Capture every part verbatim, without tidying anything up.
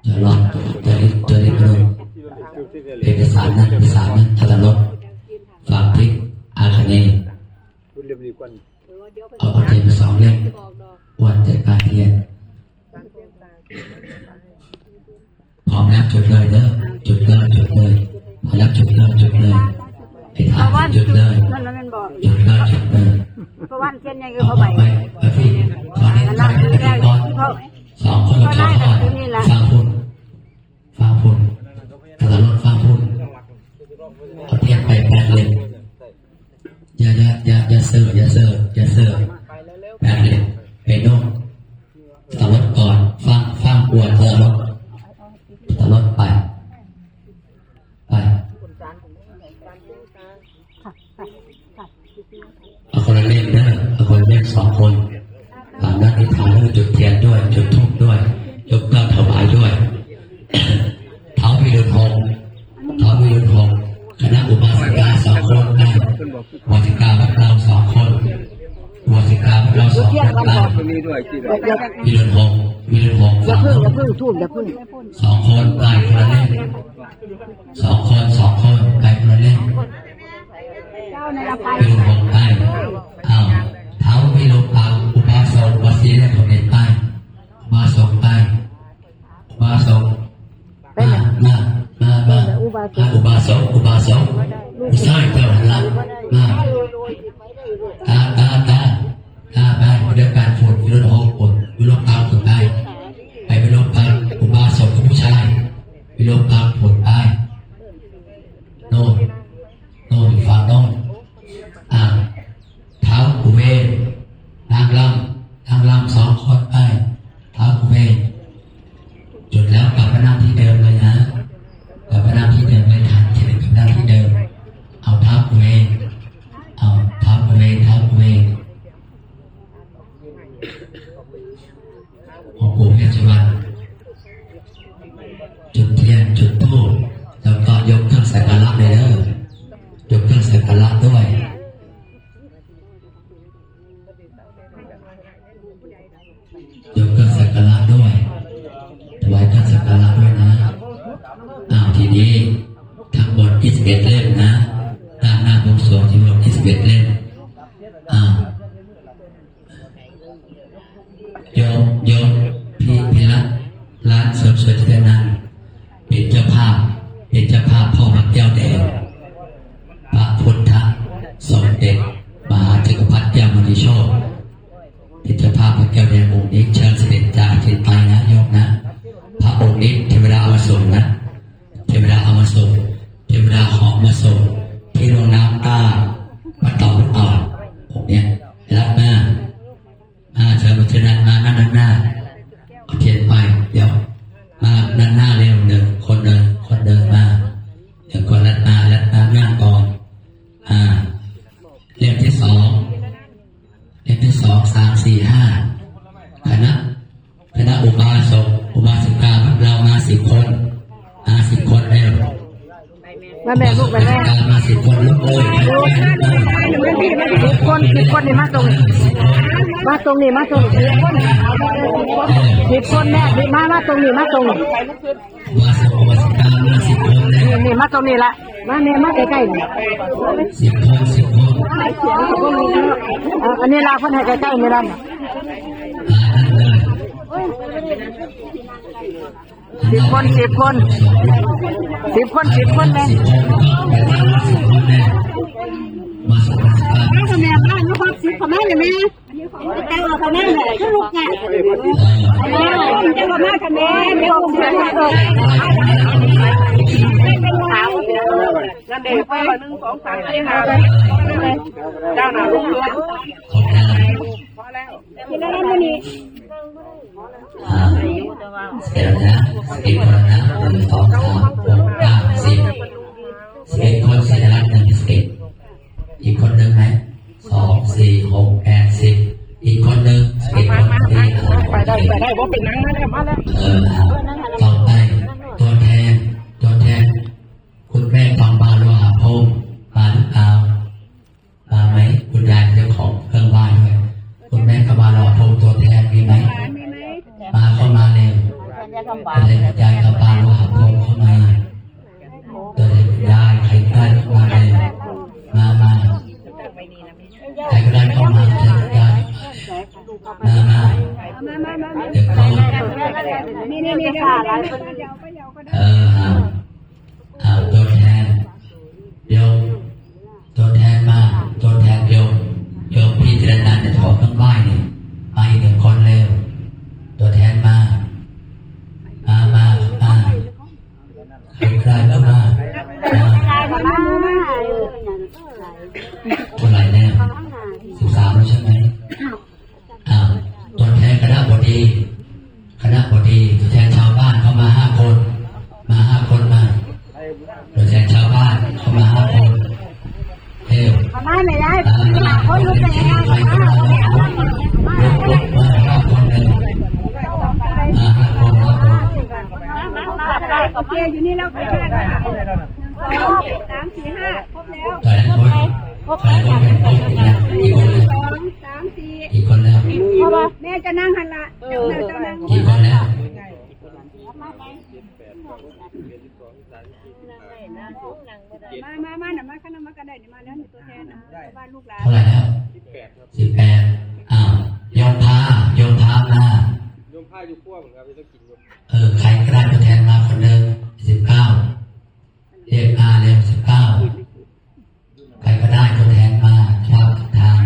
จะลองจะลิจะลิกระดมเอกสารนั้นเอกสารนั้นทรรถฝากทิศอาคเนย์เอาเอาเทียนมาสองเล่มอ้วนจัดการเทียนพร้อมแล้วจุดเลยเด้อจุดเลยจุดเลยพร้อมแล้วจุดเลยจุดเลยไอ้ทานจุดเลย นั่นนั่นบอก จุดเลยจุดเลย เพราะวันเช่นยัง เอา เขา ไป ไป ไปไปพี่ตอนนี้ นั่น ตอนนี้ คือ ไป ได้ ก่อน ที่เขา สองคนกับสองคนฟังคุณฟังคุณขับรถฟังคุณเอาเทียนไปแปดเล่มอย่าอย่าอย่าอย่าเสิร์ฟอย่าเสิร์ฟอย่าเสิร์ฟแปดเล่มไปโน่นขับรถก่อนฟังฟังกวนขับรถขับรถไปไปเอาคนละเล่มเด้อเอาคนละเล่มสองคน ตามนั้นนิทานแล้วจุดเทียนด้วย จุดธูปด้วย ยกเครื่องถวายด้วย ท้าวพิรุณหงษ์ท้าวพิรุณหงษ์คณะอุบาสิกาสองคนนะอุบาสิกาวัดเราสองคนอุบาสิกาวัดเราสองคนไป มีด้วยที่ พิรุณหงษ์พิรุณหงษ์ อย่า สอง เพิ่ง คน อย่าเพิ่งทูบอย่าเพิ่ง สองคนไปคนละเล่มสองคนสองคนไปคนละเล่ม เจ้าในละไป พิรุณหงษ์ไปอ้าวท้าวพิรุณปังอุบาสกวัดศรีเล่มของเด็ดไปอุบาสกไปอุบาสกมามามามามาอุบาสกอุบาสกผู้ชายเจ้าหันหลังมาตาตาตาตาไปเดียวกันฝนพิรุณหงษ์ฝนพิรุณปังฝนไปไปพิรุณปังอุบาสกผู้ชายพิรุณปังฝนไปโน่น โน่นอยู่ฝั่งโน้นอ่าท้าวกุเบรนางรำนางรำสองคนไปท้าวกุเบรนจุดแล้วกลับมานั่งที่เดิมเลยนะกลับมานั่งที่เดิมเลยทานเชิญกลับมานั่งที่เดิม เอาท้าวกุเบรนเอาท้าวกุเบรนท้าวกุเบรนของปู่เพชรสุวรรณจุดเทียนจุดธูปแล้วก็ยกเครื่องสักการะเลยเด้อ ยกเครื่องสักการะด้วย ยกเครื่องสักการะด้วย ถวายเครื่องสักการะด้วยนะ อ้าวทีนี้ทั้งหมดยี่สิบเอ็ดเล่มนะ ด้านหน้าบวงสรวงทั้งหมดยี่สิบเอ็ดเล่ม อ้าวโยมโยมพี่พิรัตน์ร้านเสริมสวยที่นั่นเป็นเจ้าภาพเป็นเจ้าภาพพ่อพระแก้วแดง พระพุทธสมเด็จมหาจักรพรรดิแก้วมณีโชติเป็นเจ้าภาพพระแก้วแดงองค์นี้เชิญเสด็จจากเทียนไปนะโยมนะพระองค์นี้เทวดาเอามาส่งนะเทวดาเอามาส่งเทวดาเหาะมาส่งที่ลงน้ำตาพระต่อพระต่อองค์เนี้ยรับมา อ่าเชิญเชิญมาด้านหน้าเอาเทียนไปเดี๋ยวมาด้านหน้าเร็วหนึ่งคนเดินคนเดินมาเดี๋ยวคนรัดมารัดมาหน้าก่อนอ่าเล่มที่สองเล่มที่สองสามสี่ห้าคณะคณะอุบาสกอุบาสิกาเรามาสิบคนมาสิบคนเร็ว มาแม่ลูกไปแม่ มาสิบคนลูกเอ้ย สิบคนสิบคนนี่มาตรงนี้มาตรงนี้มาตรงนี้สิบคนแม่นี่มามาตรงนี้มาตรงนี้ มาสิบคนมาสิบคนเลย นี่นี่มาตรงนี้ละมาแม่มาใกล้ๆนี่ สิบคนสิบคน เอออันนี้ลาเพิ่นให้ใกล้ๆนี่ละ อ่านั่นเลย สิบคนสิบคนสิบคนสิบคนแม่ สิบคนก็ไปได้ละสิบคนแน่มาสิบคนสิบคน แม่บ้านลูกสิบคนแม่แม่ เจ้าก็นั่นแหละก็ลูกไงเจ้าก็มาทำไมเจ้าก็มาทำไม นั่นเองไปหนึ่งสองสามสี่ห้าเจ้าหน้าลูกเรือ ขอบคุณ พอแล้ว อ่าเสร็จแล้วนะสิบคนนะหนึ่งสองสามหกเก้าสิบสิบเอ็ดคนเสร็จแล้วหนึ่งสิบเอ็ดอีกคนหนึ่งไหมสองสี่หกแปดสิบอีกคนหนึ่งสิบเอ็ดคนพอดี ไปได้ไปได้ว่าเป็นนังมาแล้วมาแล้ว เออครับต่อไปตัวแทนตัวแทน คุณแม่ทองบาโลหะพงษ์มาหรือเปล่ามาไหมคุณยายเจ้าของเครื่องไหว้ด้วยคุณแม่ทองบาโลหะพงษ์ตัวแทนมีไหมมาก็มาเร็ว ก็เลยยายกับป้ารู้หาพงเข้ามา ตัวเด็กยายใครก็ได้เข้ามาเลย มามา ใครก็ได้เข้ามา ใครก็ได้ มามา เดี๋ยวก่อน นี่นี่นี่เดี๋ยวเดี๋ยวเดี๋ยวเดี๋ยว เออ เอา เอาตัวแทน โยม ตัวแทนมา ตัวแทนโยม โยมพี่ธีรนันท์เนี่ย ถอนเครื่องไหว้นี่ มาอีกหนึ่งคนเร็ว ตัวแทนมา มา มา มา ใครก็ได้ก็มา มา เท่าไหร่แล้ว สิบสาม แล้วใช่ไหม อ้าว ตัวแทนคณะบดี คณะบดี ตัวแทนชาวบ้านเข้ามาห้าคน มาห้าคนมา ตัวแทนชาวบ้านเข้ามาห้าคน เร็ว มาไม่ได้ อ่า คนลุกไปแล้ว ใครเข้ามาแล้ว ลุก ลุกมาห้าคนเลย มาห้าคน ห้าคน โอเค อยู่นี่แล้ว สอง สาม สี่ ห้า ครบแล้ว แต่ละคน แต่ละคนเป็นครบนะ กี่คนเลย สอง สาม สี่ กี่คนแล้ว เพราะว่าแม่จะนั่งหันละ เออ เจ้านั่ง กี่คนแล้ว มา มา มาน่ะ มาข้างหน้ามาก็ได้นี่ มาแล้วนี่ตัวแทนน่ะ เพราะว่าลูกหลาน เท่าไหร่แล้ว สิบแปด อ้าว โยมพา โยมพามา โยมพาอยู่ครัวเหมือนกัน ไม่ต้องกินโยม เออ ใครก็ได้ตัวแทนมาคนหนึ่ง สิบเก้า เรียกมาเร็ว สิบเก้า ใครก็ได้ตัวแทนมา ครับ ทาง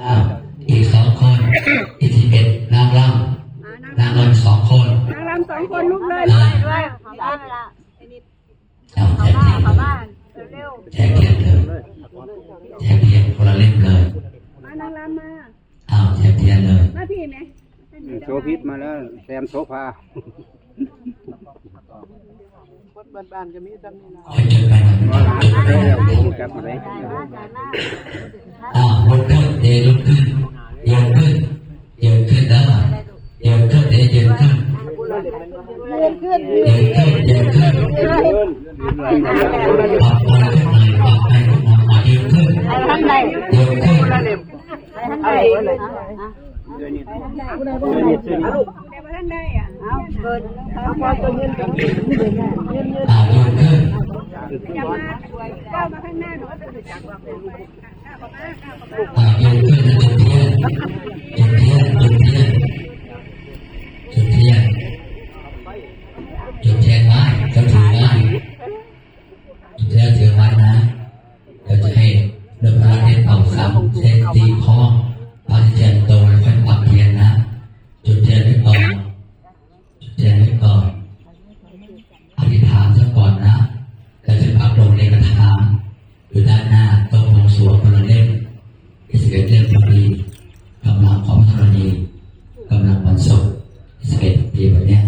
อ้าว อีกสองคน อีกสิบเอ็ด นางรำ นางรำสองคน นางรำสองคนลุกเลย อ่า เอาแจกเทียนเลย แจกเทียนเลย แจกเทียนคนละเล่มเลย มานางรำมา เอาแจกเทียนเลย มาพี่ไหม โสภิตมาแล้ว แซมโสภา คนบ้านๆก็มีซ้ำนี่นะ เอาจุดไปหน่อย จุดไปหน่อย จับมาเลย อ้าว ลุกขึ้น เดลุกขึ้น ยืนขึ้น ยืนขึ้นเด้อ ยืนขึ้น เดยืนขึ้น ยืนขึ้น ยืนขึ้น ยืนขึ้น ยืนขึ้น ปรับไปขึ้นหน่อย ปรับไปขึ้นหน่อย อ่ะ ยืนขึ้น ยืนขึ้น อ่ะ ยืนขึ้น อ่ะ ยืนขึ้นแล้วจุดเทียน จุดเทียน จุดเทียน จุดเทียน จุดเทียนไว้ เจ้าถือไว้ จุดเทียนถือไว้นะ เดี๋ยวจะให้นพรัตน์เนี่ยเป่าสามเซนตีคล้อง พระเทียนโตแล้วค่อยปักเทียนนะ จุดเทียนไว้ก่อน จุดเทียนไว้ก่อน อธิษฐานซะก่อนนะ แล้วจะปักลงในกระถาง อยู่ด้านหน้าโต๊ะบวงสรวงคนละเล่ม สิบเอ็ด เล่มพอดี กำลังของธรณี กำลังวันศุกร์ สิบเอ็ด ปีแบบเนี้ย